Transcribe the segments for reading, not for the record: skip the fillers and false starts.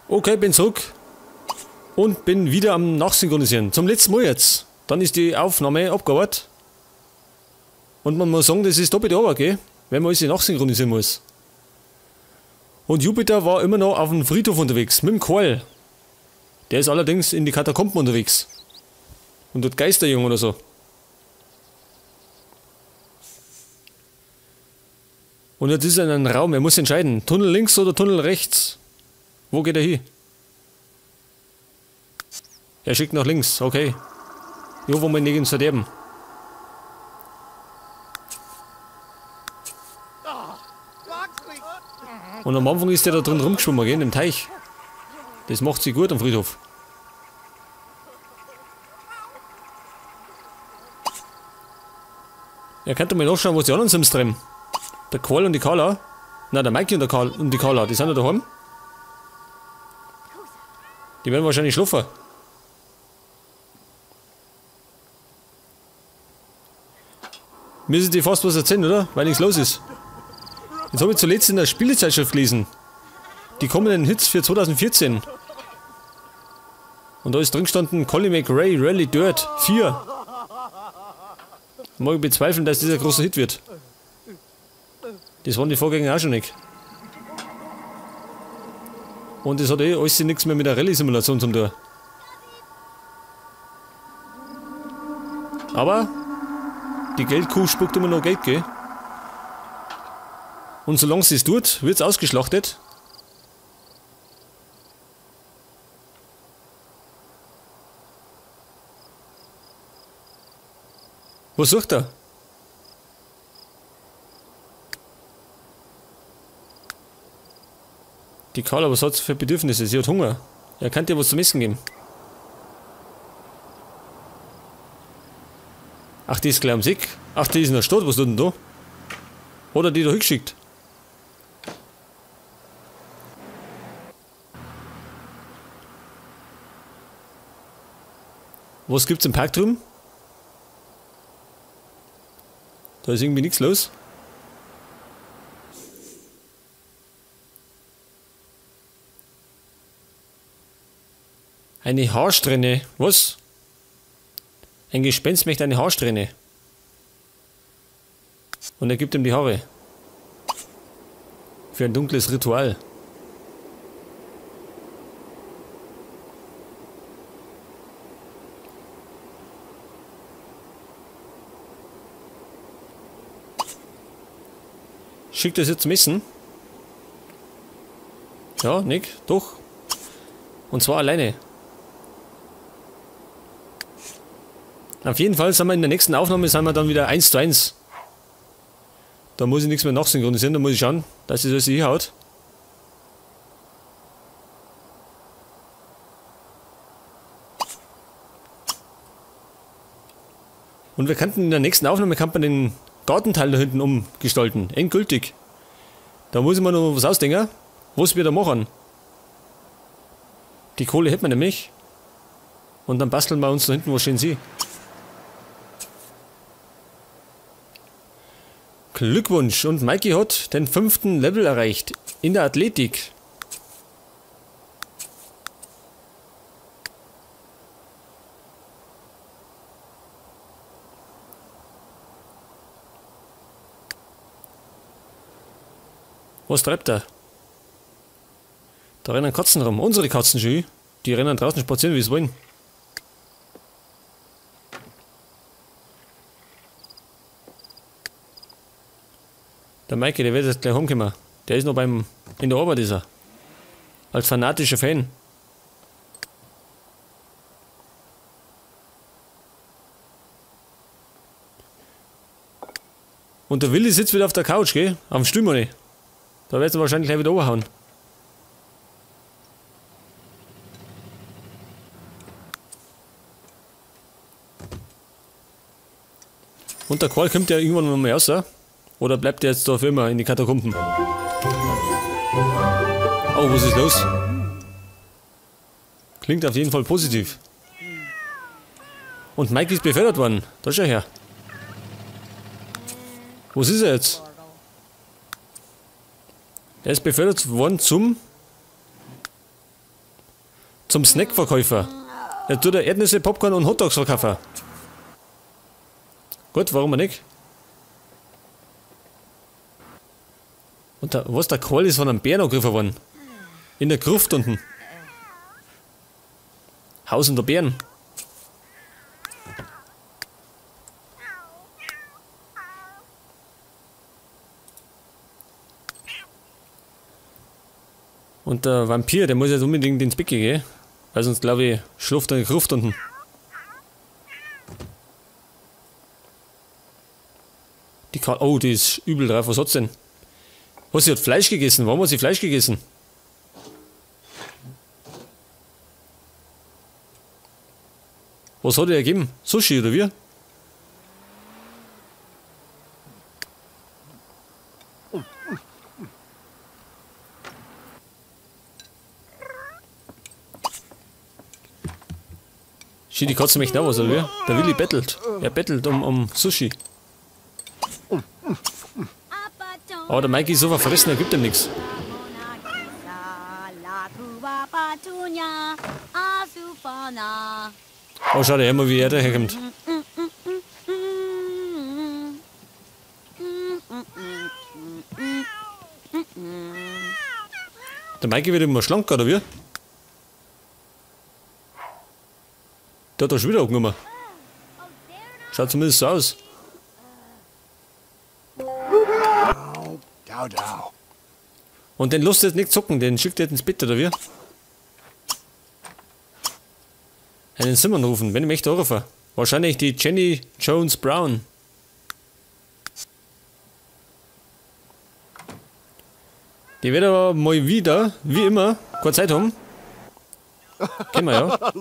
Okay, bin zurück. Und bin wieder am Nachsynchronisieren. Zum letzten Mal jetzt. Dann ist die Aufnahme abgearbeitet. Und man muss sagen, das ist doppelte Arbeit, gell? Wenn man alles nachsynchronisieren muss. Und Jupiter war immer noch auf dem Friedhof unterwegs, mit dem Karl. Der ist allerdings in die Katakomben unterwegs. Und dort Geisterjung oder so. Und jetzt ist er in einem Raum, er muss entscheiden. Tunnel links oder Tunnel rechts? Wo geht er hin? Er schickt nach links, okay. Jo, wo wir nicht ins Verderben. Und am Anfang ist der da drin rumgeschwommen, gell, in dem Teich. Das macht sie gut am Friedhof. Er könnte mal nachschauen, was die anderen Sims treiben. Der Karl und die Carla. Nein, der Mikey und der Karl und die Carla, die sind ja daheim. Die werden wahrscheinlich schlafen. Müssen die fast was erzählen, oder? Weil nichts los ist. Jetzt habe ich zuletzt in der Spielezeitschrift gelesen. Die kommenden Hits für 2014. Und da ist drin gestanden Colin McRae Rally Dirt 4. Mag ich bezweifeln, dass dieser große Hit wird. Das waren die Vorgänger auch schon nicht. Und das hat eh alles nichts mehr mit der Rallye-Simulation zum tun. Aber die Geldkuh spuckt immer noch Geld, gell? Und solange sie es tut, wird es ausgeschlachtet. Was sucht er? Die Carla, was hat sie für Bedürfnisse? Sie hat Hunger. Er kann dir was zum Essen geben. Ach, die ist gleich am Sick. Ach, die ist in der Stadt. Was tut denn da? Oder die da hingeschickt? Was gibt's im Park drüben? Da ist irgendwie nichts los. Eine Haarsträhne. Was? Ein Gespenst möchte eine Haarsträhne. Und er gibt ihm die Haare. Für ein dunkles Ritual. Schickt das jetzt zum Essen? Ja, Nick, doch. Und zwar alleine. Auf jeden Fall sind wir in der nächsten Aufnahme sind wir dann wieder 1:1. Da muss ich nichts mehr nachsynchronisieren, da muss ich schauen, dass das alles hinhaut. Und wir könnten in der nächsten Aufnahme kann man den Gartenteil da hinten umgestalten. Endgültig. Da muss ich mir noch was ausdenken, was wir da machen. Die Kohle hätten wir nämlich. Und dann basteln wir uns da hinten was schön sie. Glückwunsch! Und Mikey hat den 5. Level erreicht in der Athletik. Was treibt er? Da rennen Katzen rum. Unsere Katzen schon. Die rennen draußen spazieren, wie sie wollen. Der Mikey, der wird jetzt gleich heimkommen. Der ist noch beim in der Arbeit, ist er. Als fanatischer Fan. Und der Willi sitzt wieder auf der Couch, gell? Am Stuhl, meine ich. Da wird er wahrscheinlich gleich wieder runterhauen. Und der Karl kommt ja irgendwann noch mal raus, oder? Oder bleibt er jetzt da für immer in die Katakomben? Oh, was ist los? Klingt auf jeden Fall positiv. Und Mike ist befördert worden. Da schau her. Was ist er jetzt? Er ist befördert worden zum Zum Snackverkäufer. Er tut Erdnüsse, Popcorn und Hotdogs verkaufen. Gut, warum nicht? Und da, was, der Kohl ist von einem Bären angegriffen worden. In der Gruft unten. Haus unter Bären. Und der Vampir, der muss jetzt unbedingt ins Bett gehen, weil sonst, glaube ich, schläft er in der Gruft unten. Die Ka- oh, die ist übel drauf. Was hat's denn? Was, sie hat Fleisch gegessen? Warum hat sie Fleisch gegessen? Was hat er gegeben? Sushi oder wie? Schi, die Katze möchte auch was, oder wie? Der Willi bettelt. Er bettelt um Sushi. Aber der Mikey ist so verfressen, er gibt ihm nichts. Oh, schau dir immer, wie er daherkommt. Der Mikey wird immer schlanker, oder wie? Der hat doch schon wieder abgenommen. Schaut zumindest so aus. Und den lässt jetzt nicht zocken, den schickt er jetzt ins Bett, oder wie? Einen Simon rufen, wenn ich mich anrufe. Wahrscheinlich die Jenny Jones Brown. Die wird aber mal wieder, wie immer, keine Zeit haben. Kennen wir ja.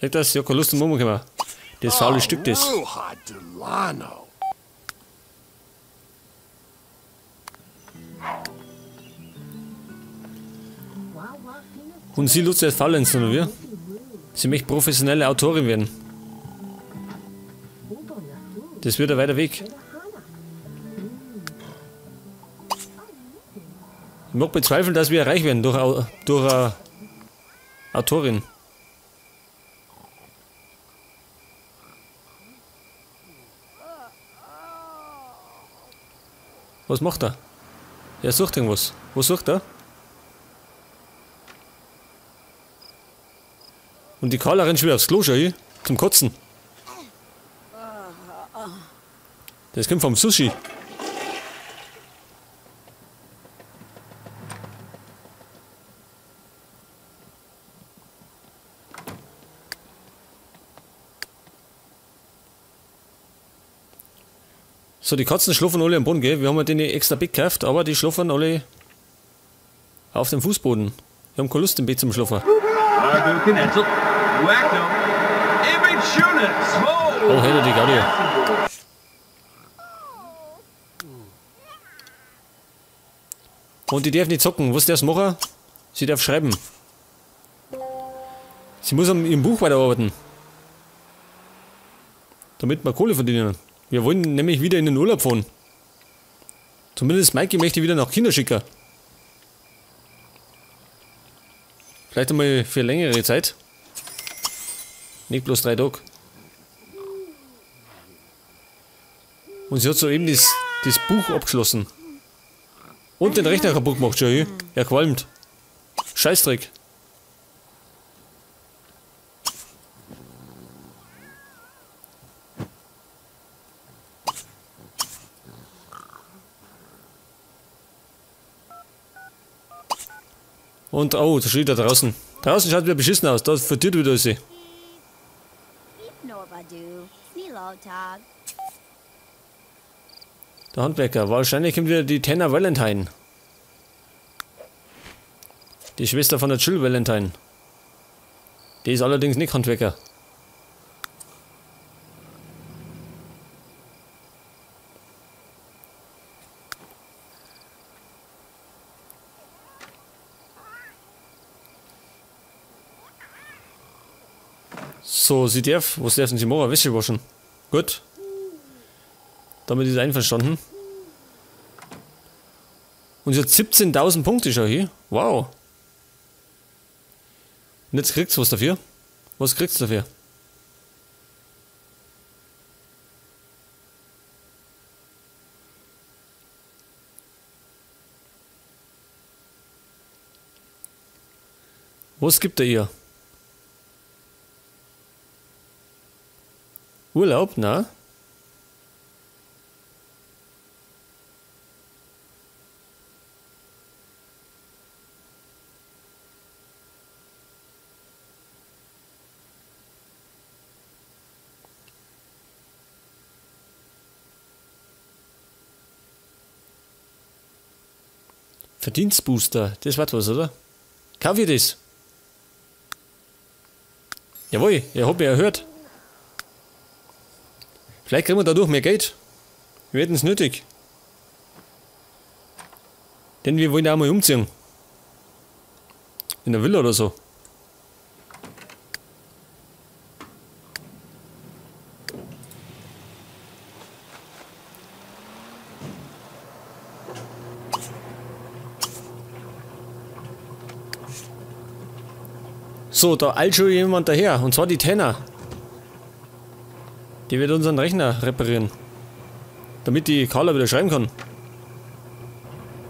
Echt das? Ja, keine Lust zum Umkommen. Das faule Stück, das. Und sie nutzt jetzt Faulenzen, oder wie? Sie möchte professionelle Autorin werden. Das wird ein weiter Weg. Ich mag bezweifeln, dass wir reich werden durch eine Autorin. Was macht er? Er sucht irgendwas. Was sucht er? Und die Carla rennt schon wieder aufs Klo, schau ich, zum Kotzen. Das kommt vom Sushi. So, die Katzen schlafen alle am Boden, gell? Wir haben ja denen extra Bett gekauft, aber die schlafen alle auf dem Fußboden. Wir haben keine Lust im Bett zum Schlafen. Oh, hey, die Gaudi. Und die darf nicht zocken. Was darf sie machen? Sie darf schreiben. Sie muss an ihrem Buch weiterarbeiten. Damit wir Kohle verdienen. Wir wollen nämlich wieder in den Urlaub fahren. Zumindest Mikey möchte wieder nach China schicken. Vielleicht einmal für längere Zeit. Nicht bloß 3 Tage. Und sie hat soeben das Buch abgeschlossen. Und den Rechner kaputt gemacht, schau hier. Er qualmt. Scheißdreck. Und oh, da steht er draußen. Draußen schaut wieder beschissen aus, da verdirrt wieder alles. Der Handwerker. Wahrscheinlich kommt wieder die Tanner Valentine. Die Schwester von der Jill Valentine. Die ist allerdings nicht Handwerker. So, sie darf. Was dürfen sie machen? Wäsche waschen. Gut. Damit ist einverstanden. Und sie hat 17.000 Punkte schon hier. Wow. Und jetzt kriegt's was dafür. Was kriegt's dafür? Was gibt er ihr? Urlaub? Na? Verdienstbooster, das war was, oder? Kauf ich das? Jawohl, ihr habt mich erhört. Vielleicht kriegen wir dadurch mehr Geld. Wir hätten es nötig. Denn wir wollen ja auch mal umziehen. In der Villa oder so. So, da eilt schon jemand daher. Und zwar die Tanner. Die wird unseren Rechner reparieren. Damit die Carla wieder schreiben kann.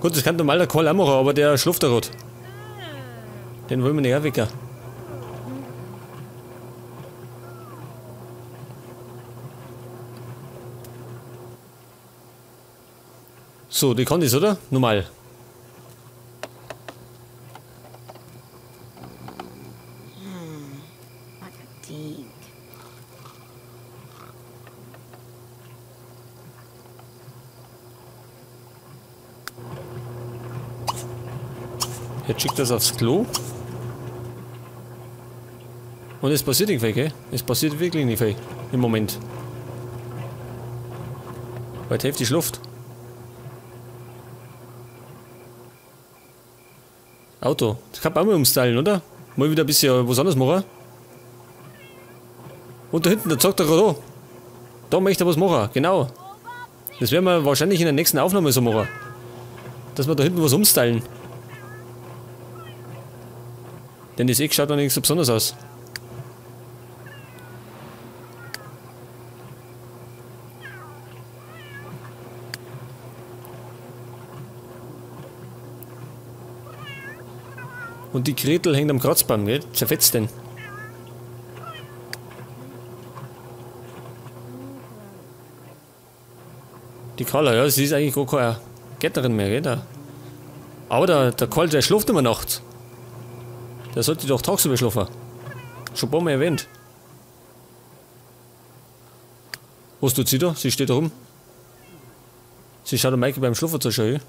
Gut, das kann normal der Karl auch machen, aber der schläft da gerade. Den wollen wir nicht erwecken. So, die kann das, oder? Normal. Jetzt schickt das aufs Klo. Und es passiert nicht viel, gell? Es passiert wirklich nicht viel. Im Moment. Weil die Hälfte schläft. Auto. Das kann man auch mal umstylen, oder? Mal wieder ein bisschen was anderes machen. Und da hinten, da zeigt er gerade an. Da möchte er was machen, genau. Das werden wir wahrscheinlich in der nächsten Aufnahme so machen. Dass wir da hinten was umstylen. Denn das Eck schaut noch nicht so besonders aus. Und die Gretel hängt am Kratzbaum, gell? Zerfetzt den. Die Carla, ja, sie ist eigentlich gar keine Gärtnerin mehr, gell? Da. Aber der Karl, der schläft immer nachts. Der sollte doch tagsüber schlafen. Schon ein paar Mal erwähnt. Was tut sie da? Sie steht da rum. Sie schaut der Maike beim Schlafen zu schauen.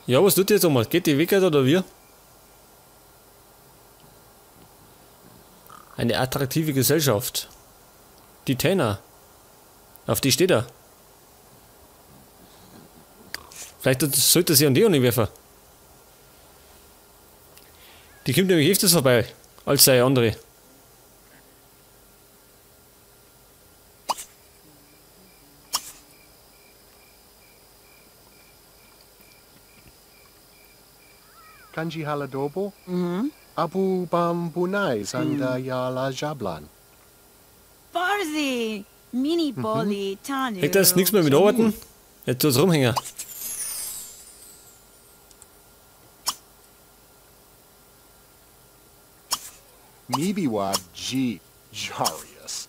Ja, was tut die jetzt einmal? Geht die weg oder wir? Eine attraktive Gesellschaft. Die Tanner. Auf die steht er. Vielleicht sollte er sie an die auch nicht werfen. Die kommt nämlich öfters vorbei, als seine andere. Kanji Haladobo? Mhm. Abu Bambunai Sanda Yala Jablan. Barzi! Mini Boli Tanu. Kriegt das nichts mehr mit Arbeiten? Jetzt tut's rumhängen. Mibiwa G. Jarius.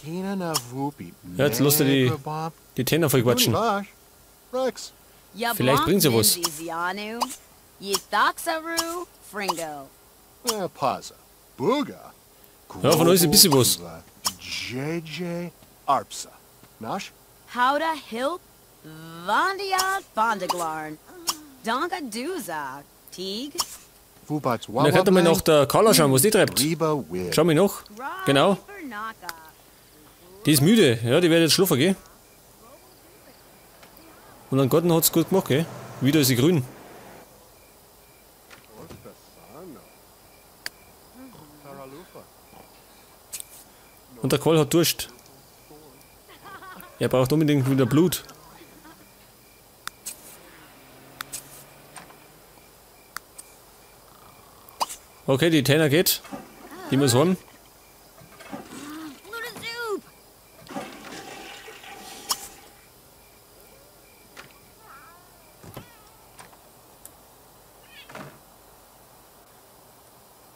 Ja, jetzt lässt er die Tänner voll quatschen. Vielleicht bringt sie was. Ja, von uns ein bisschen was. Howda Hilp Vandia Bondaglarn Donka Duza Teague. Da könnte man noch der Carla schauen, was die treibt. Schau mal noch. Genau. Die ist müde. Ja, die wird jetzt schlafen gehen. Und an Garten hat's gut gemacht, gell? Wieder ist sie grün. Und der Qual hat Durst. Er braucht unbedingt wieder Blut. Okay, die Tana geht. Die muss heim.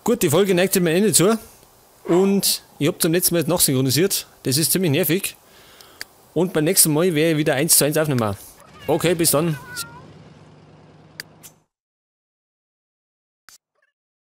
Gut, die Folge neigt sich am Ende zu. Und ich habe zum letzten Mal nachsynchronisiert. Das ist ziemlich nervig. Und beim nächsten Mal werde ich wieder 1:1 aufnehmen. Okay, bis dann.